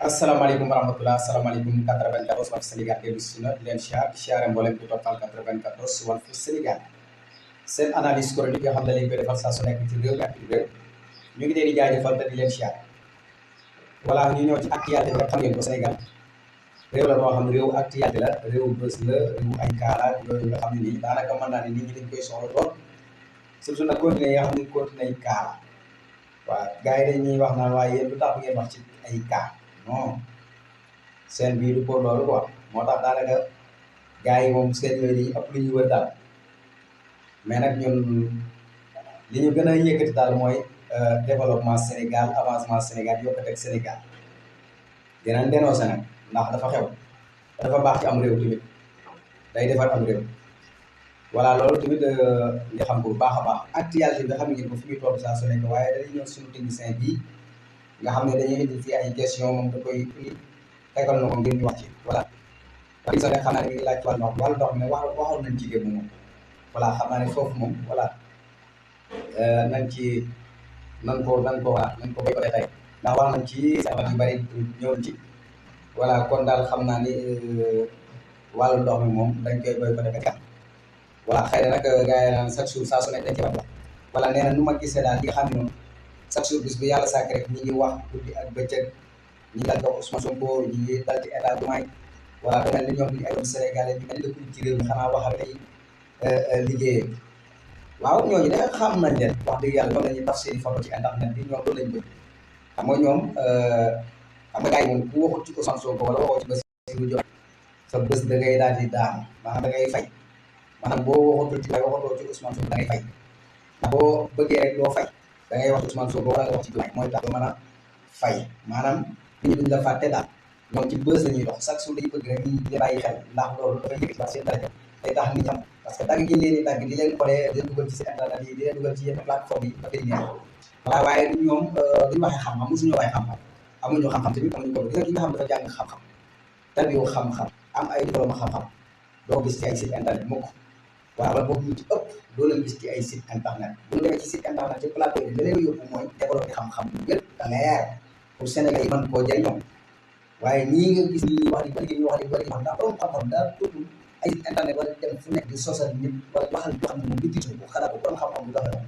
asalaamaaleykum wa rahmatulah asalaamaaleykum 94 Walf Sénégal dellu si na di leen siyaare mboolem ku toppal 94 Walf Sénégal seen analyse chronique yoo xam ne dañ koy defal saa su nekk ci réew mi ak ci réew ñu ngi leen di jaajëfal te di leen siyaare voilà ñu ñëw ci actualité bi xam ngeen ko Sénégal réew la boo xam ne réew actualité la réew bës la réew ay kaala yooyu nga xam ne nii daanaka mën naa ne nit ñi dañ koy soxla lool surtout nag continué yi nga xam ne continué ay kaala waaw gars yi dañuy wax naan waaye yéen lu tax ngeen wax ci ay kaa non seen bii du pour loolu quoi moo tax daanaka gars yi moom seen yooyu dañuy ëpp lu ñuy wër daal mais nag ñun li ñu gën a yëkkati daal mooy développement Sénégal avancement Sénégal yokkuteeg Sénégal dinañ dénoncé nag ndax dafa xew dafa baax ci am réew tamit day defar am réew voilà loolu tamit nga xam ko bu baax a baax actualité bi xam ngeen ko fi muy toll saa su nekk waaye dañuy ñëw suñu technicien bii nga xam ne dañuy indi fii ay question moom da koy tegal na ko ngir ñu wax ci voilà wax dëgg xam naa ne mi ngi laaj ci wàllu ndox mi waxoon nañ ci démb moom voilà xam naa ne foofu moom voilà nañ ci nan ko voilà nañ ko béy ko tey ndax wax nañ ci sabat yu bëri ñëw ci voilà kon daal xam naa ni wàllu ndox mi moom dañ koy béy ko tey voilà xëy na nag gars yi naan chaque jour saa su nekk dañ ci wax voilà nee na nu ma gisee daal li nga xam ne noonu chaque jour bis bu yàlla sàkk rek ñi ngi wax guddi ak bëccëg ñi dal ko Ousmane Sonko ñi ngi dal ci état du may voilà ba mel ni ñoom ñu ay doom Sénégalais ñu mel ni dëkkuñ ci réew mi xanaa waxal tey liggéeyee waaw ñooñu de xam nañ leen wax dëgg yàlla ñoom la ñuy taf seen photo ci internet bi ñoom loolu lañ bëgg xam nga ñoom xam nga gars yi moom ku waxut ci Ousmane Sonko wala waxoo ci bés bu jot sa bés da ngay daal di daan maanaam da ngay fay maanaam boo waxatul ci waaye waxatoo ci Ousmane Sonko da ngay fay ndax boo bëggee rek doo fay da ngay wax Ousmane Sonko wala nga wax ci Diomaye mooy tax mën a fay maanaam nit ñi duñ la fàtte daal ñoom ci bës la ñuy dox chaque jour dañuy bëgg rek nit ñi di bàyyi xel ndax loolu dafay yëkkati ba seen daraja day tax nit ñam parce que dagg gi leen di dagg di leen xoolee di leen dugal ci seen internet yi di leen dugal ci yenn plateforme yi dafay neex voilà waaye ñoom duñu waxee xam-xam mosuñu waxee xam-xam amuñu xam-xam tamit amuñu ko gis nga ki nga xam dafa jàng xam-xam tarbiyu xam-xam am ay diplôme xam-xam doo gis ci ay site internet mukk waaw wala boobu ñu ci ëpp doo leen gis ci ay site internet bu ñu demee ci site internet ci plateau yi da leen yóbbu mooy développé xam-xam bu gën a leer pour Sénégal yi mën koo jëriñoo waaye ñii nga gis ñi wax di bëri ñu wax di bëri wax ndax borom xam-xam daa tudd ay site internet wala dem fu nekk di sosal nit wala waxal loo xam ne moom nit yi ko xalaat ko borom xam-xam du doxe moom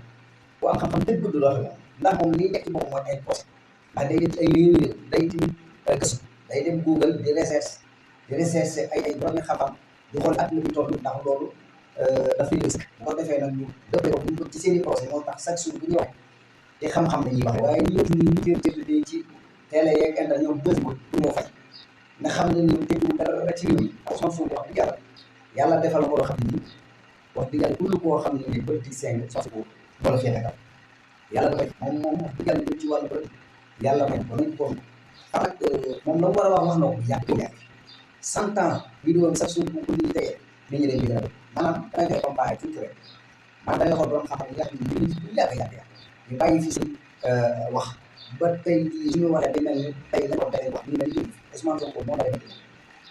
bu am xam-xam dëgg du doxe moom ndax moom liy nekk ci moom mooy ay procès ndax day dem ci ay réew day tamit gëstu day dem Google di recherche ay borom xam-xam di xool at mi ñu toll ndax loolu dafay risque bu ko defee nag ñu dëppee ko ñu ci seen i procès moo tax chaque jour bu ñuy wax te xam-xam dañuy wax waaye ñu jël ci télé yeeg internet ñoom bës bu moo fay nga xam ne ñu tegu dara ci réew mi Ousmane Sonko wax dëgg yàlla defal ko loo xam ne nii wax dëgg yàlla kullu koo xam ne nii politicien nga Sonko moo la féete kaw yàlla dafay moom wax dëgg yàlla ñu ci wàllu politique yàlla may ba nañ ko xam nag moom la mu war a wax na ko yàgg 100 ans vidéo am chaque jour bu ko nit ñi tegee nit ñi dañ koy gën a bëgg maanaam dangay koy comparé tuuti rek maanaam da nga xool doon xam-xam yi nga xam ne ñu ngi yàgg ñu bàyyi fi si wax ba tey jii suñu waxee day mel ni tey la ko tey wax ñu mel ni Ousmane Sonko moo la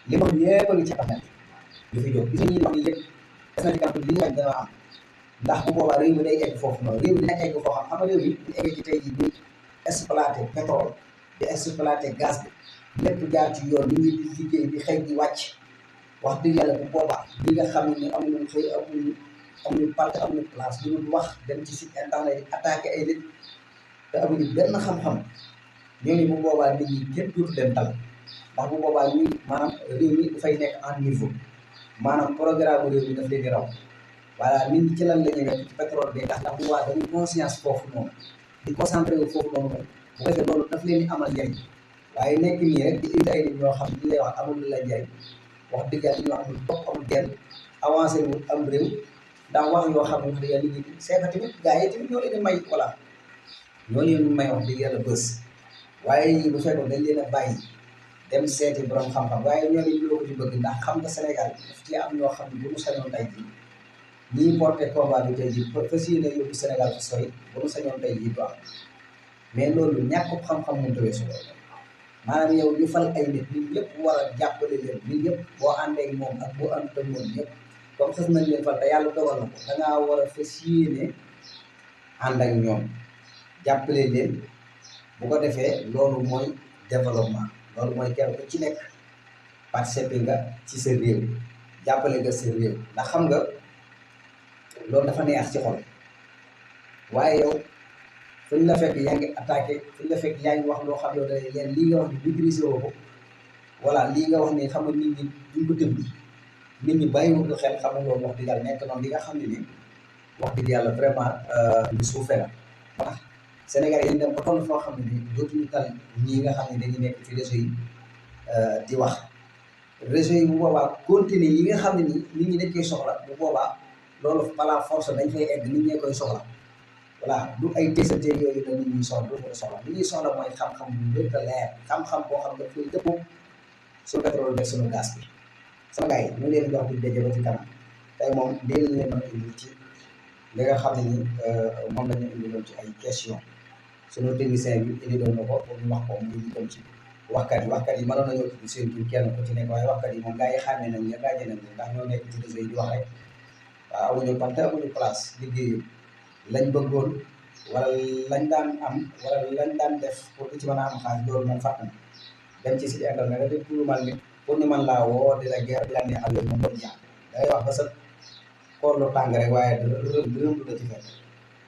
li ma ñëpp a ngi ci internet bi fi jóg gis nga ñuy wax ni yëpp des na ci kanam li ñu bañ dana am ndax bu boobaa réew mi day egg foofu noonu réew mi dina egg foo xam nga réew mi ñu egg ci tey jii di exploité pétrole di exploité gaz bi lépp jaar ci yoon nit ñi di liggéey di xëy di wàcc wax dëgg yàlla bu boobaa ñi nga xam ne amuñu xëy amuñu parti amuñu place bu ñu wax dem ci site internet yi attaqué ay nit te amuñu benn xam-xam ñooñu bu boobaa nit ñi kenn dootu leen dal ndax bu boobaa ñuy maanaam réew mi dafay nekk en niveau maanaam programme réew mi daf leen di raw voilà nit ñi ci lan la ñuy nekk ci pétrole bi ndax bu boobaa dañuy conscience foofu noonu di concentré wu foofu noonu moom bu ko defee loolu daf leen di amal njëriñ waaye nekk nii rek di indi ay nit ñoo xam ne li lay wax amul la njëriñ wax dëgg yàlla ñoo amul bopp amul genn avancé wu am réew ndax wax yoo xam ne wax dëgg yàlla nit ñi seeta tamit gars yi tamit ñoo leen di may voilà ñoo leen di may wax dëgg yàlla bës waaye ñii bu fekkoon dañ leen a bàyyi dem seeti borom xam-xam waaye ñoo leen ñu ko ci bëgg ndax xam nga Sénégal daf ci am ñoo xam ne bu mu sañoon tey jii ñii porté combat bi tey jii fas yéene yóbbu Sénégal fa sori bu mu sañoon tey jii du am mais loolu ñàkk xam-xam mu tawee su loolu maanaam yow ñu fal ay nit ñun ñëpp war a jàppale leen ñun ñëpp boo àndee ak moom ak boo àndut ak moom ñëpp comme xës nañ leen fal te yàlla dogal na ko da ngaa war a fas yéene ànd ak ñoom jàppale leen bu ko defee loolu mooy développement loolu mooy kenn ku ci nekk participer nga ci sa réew jàppale nga sa réew ndax xam nga loolu dafa neex ci xol waaye yow fu ñu la fekk yaa ngi attaqué fu ñu la fekk yaa ngi wax loo xam yow da leen lii nga wax ni maîtriser woo ko voilà lii nga wax ni xam nga nit ñi duñ ko déglu nit ñi bàyyiwul ko xel xam nga loolu wax dëgg yàlla nekk noonu li nga xam ne ni wax dëgg yàlla vraiment lu suufee la moo tax Sénégal yi dem ba toll foo xam ne ni dootuñu tal ñii nga xam ne dañuy nekk ci réseau yi di wax réseau yi bu boobaa contenu yi nga xam ne ni nit ñi dañ koy soxla bu boobaa loolu par force dañ fay egg nit ñee koy soxla voilà du ay tesanteeg yooyu la nit ñuy soxla du ko soxla li ñuy soxla mooy xam-xam bu wér leer xam-xam boo xam ne dafay dëppoo suñu pétrole beeg suñu gaz bi sama gars yi ñu leen di wax di daje ba ci kanam tey moom lii leen mën a indi ci li nga xam ne ni moom la ñu indi loon ci ay question suñu technicien bi indi doon na ko pour ñu wax ko muy dem ci waxkat yi mënoon nañoo tudd seen tur kenn ku ci nekk waaye waxkat yi moom gars yi xàmmee nañ leen ràññee nañ leen ndax ñoo nekk ci réseau yi di wax rek waaw amuñu pante amuñu place liggéeyu lañ bëggoon wala lañ daan am wala lañ daan def pour lu ci mën a am xaalis loolu moom fàtt na dem ci site internet rek di tuumal ni pour ñu mën laa woo di la guerre di la neexal yooyu moom doon jàng dangay wax ba sa koor lu tàng rek waaye dërëm du la ci fekk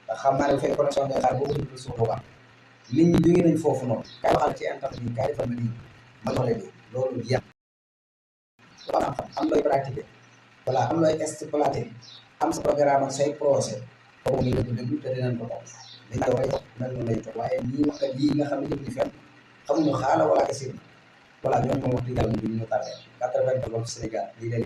ndax xam naa ne bu fekkee connexion ngay xaar boo ko dugg suuf boobu am nit ñi jógee nañ foofu noonu kay waxal ci internet bi kay defal ma lii ma jox leen loolu jeex am looy pratiquer voilà am looy exploité am sa programme ak say projet boobu ngi déglu déglu te dinañ ko topp dañ koy way mel noonu lay topp waaye ñii waxkat yii nga xam ne jëm ñu fenn xamuñu xaala wala kese voilà ñoom moom wax dëgg yàlla ñu tardé 80 Sénégal lii